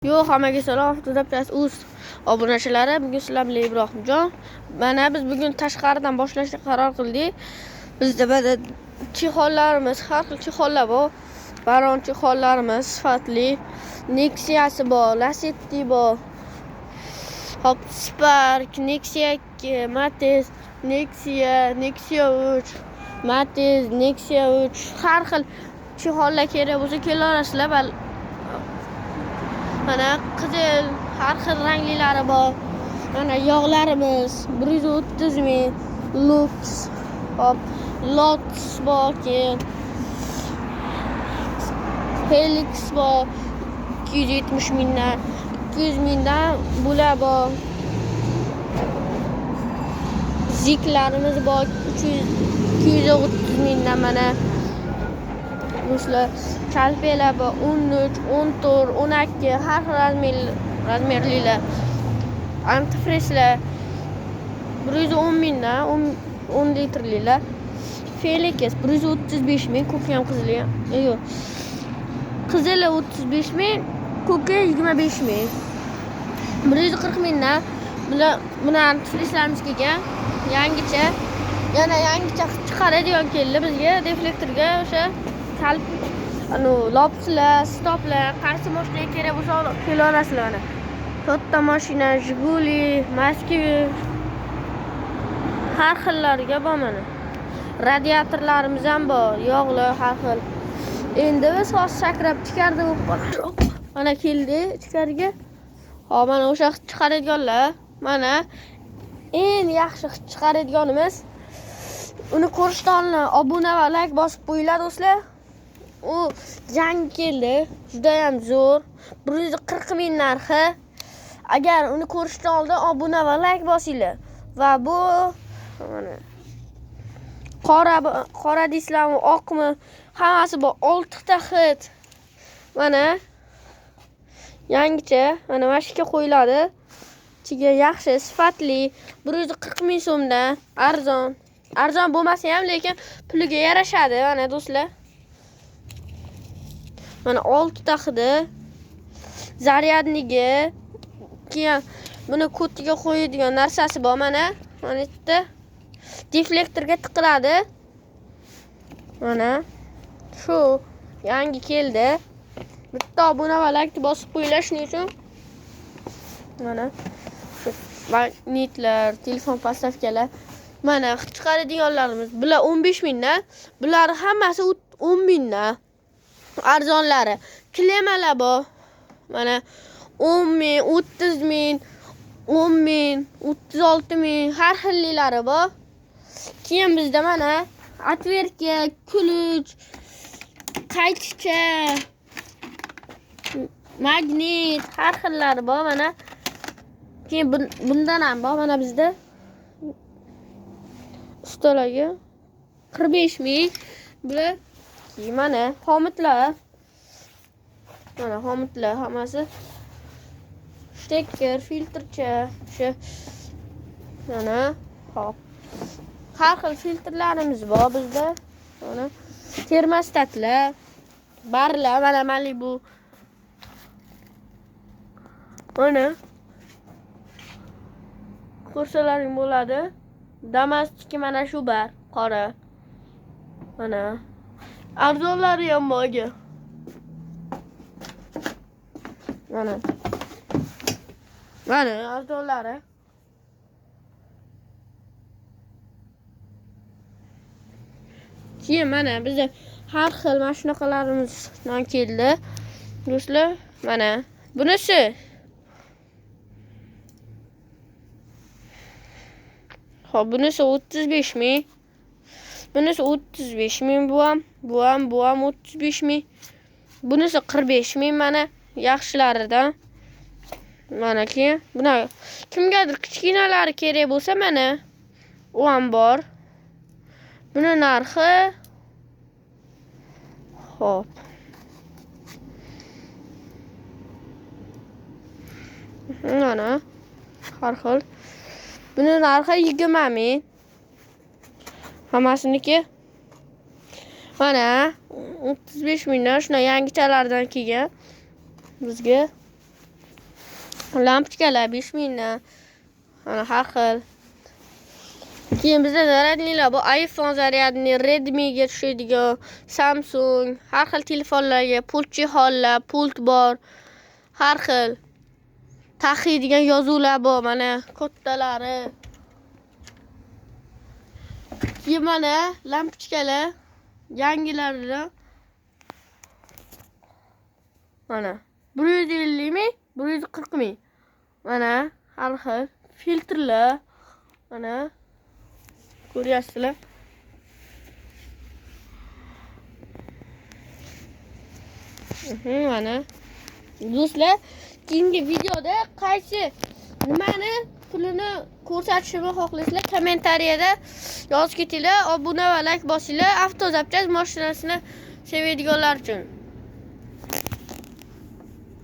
Yo'q, hammaga salom, Avtozapchast.uz obunachilari. Bugun sizlar bilan Ibrohimjon. Mana biz bugun tashqaridan boshlashga qaror qildik. Bizda mana chexonlarimiz, har xil chexonlar bor. Baron chexonlarimiz sifatli. Nexia'si bor, Lacetti bor. Hop, Spark, Nexia 2, Matiz, Nexia, Nexia 3, Matiz, Nexia 3, har xil chexonlar kerak bo'lsa kelaverasizlar. Mana qizil, har xil ranglilari bor. Mana yog'larimiz 130 ming, Lux, hop, Lotus bor, keyin Helix bor 270 mingdan, 200 mingdan bular bor. Ziklarimiz bor 230 mingdan mana. Do'stlar, kalpelar bor 13, 14, 12 har xil razmerlilar. Antifreslar 110 mingdan, 10 litrlilar. Felix 135 ming, ko'ki ham qizili ham. Yo'q. Qizili 35 ming, ko'ki 25 ming. 140 mingdan bular, buni antifreslarimiz kelgan. Yangicha, yana yangicha chiqaradigan keldi bizga deflektorga o'sha kalp, anu lopslar, stoplar, qaysi mashinaga kerak bo'lsa olib kela olasizlar mana. Katta mashina, Jiguli, Moskvich har xillariga bor mana. Radiatorlarimiz ham bor, yog'lar har xil. Endi biz hozir sakrab ichkarida bo'lib qoldik. Mana keldi ichkariga. Hop, mana o'sha chiqaradiganlar, mana eng yaxshi chiqaradiganimiz. Uni ko'rishdan oldin obuna va like bosib qo'yinglar do'stlar. U yangi keldi, juda ham zo'r. 140 ming narxi. Agar uni ko'rishdan oldin obuna va like bosinglar. Va bu mana qora deysizlarmi, oqmi, hammasi bor. 6 ta hid. Mana yangicha, mana mashina qo'yiladi. Ichiga yaxshi, sifatli, 140 ming so'mdan arzon. Arzon bo'lmasa ham, lekin puliga yarashadi mana do'stlar. Mana 6 ta hidi, zaryadnigi, keyin buni ko'tiga qo'yadigan narsasi bor mana. Mana bitta deflektorga tiqiladi. Mana shu yangi keldi. Bitta obuna va like bosib qo'yinglar shuning uchun. Mana shu magnitlar, telefon podstavkalar. Mana chiqaradiganlarimiz. Bular 15 mingdan, bular hammasi 10 mingdan. Arzonlari. Klemalar bor. Mana 10 ming, 30 ming, 10 ming, 36 ming har xillilari bor. Keyin bizda mana otvertka, ключ, qaychicha, magnit har xillari bor mana. Keyin bundan ham bor mana bizda. Ustalarga 45 ming. Bular keyin mana xomutlar. Mana xomutlar hammasi. Shtekker, filtrcha, o'sha mana hop. Har xil filtrlarimiz bor bizda. Mana termostatlar, barlar, mana Malibu. Mana ko'rsalaring bo'ladi. Damas'niki mana shu bar, qora. Mana arzonlari ham bor aka. Mana. Mana arzonlari. Keyin mana bizda har xil mana shunaqalarimizdan keldi. Do'stlar, mana bunisi. Xo'p, bunisi 35 ming. Bunisi 35 ming, bu ham, bu ham, bu ham 35 ming. Bunisi 45 ming mana yaxshilaridan. Mana keyin buni kimgadir kichkinalari kerak bo'lsa mana u ham bor. Buni narxi xo'p. Mana har xil. Buni narxi 20 ming. Hammasiniki. Mana 35 mingdan shunday yangichalardan kelgan bizga. Lampochkalar 5000 dan. Mana har xil. Keyin bizda зарядник lar bu iPhone зарядник, Redmi'ga tushadigan, Samsung, har xil telefonlarga pult чехол lar, pult bor. Har xil taxiydigan yozuvlar bor, mana kattalari. Keyin mana lampochkalar yangilaridan. Mana 150 ming, 140 ming. Mana har xil filtrlar. Mana ko'ryapsizlar. Mana do'stlar, keyingi videoda qaysi nimani pulini ko'rsatishimni xohlasanglar, kommentariyada yozib ketinglar, obuna va like bosinglar. Avtozapchast mashinasini sevadiganlar uchun.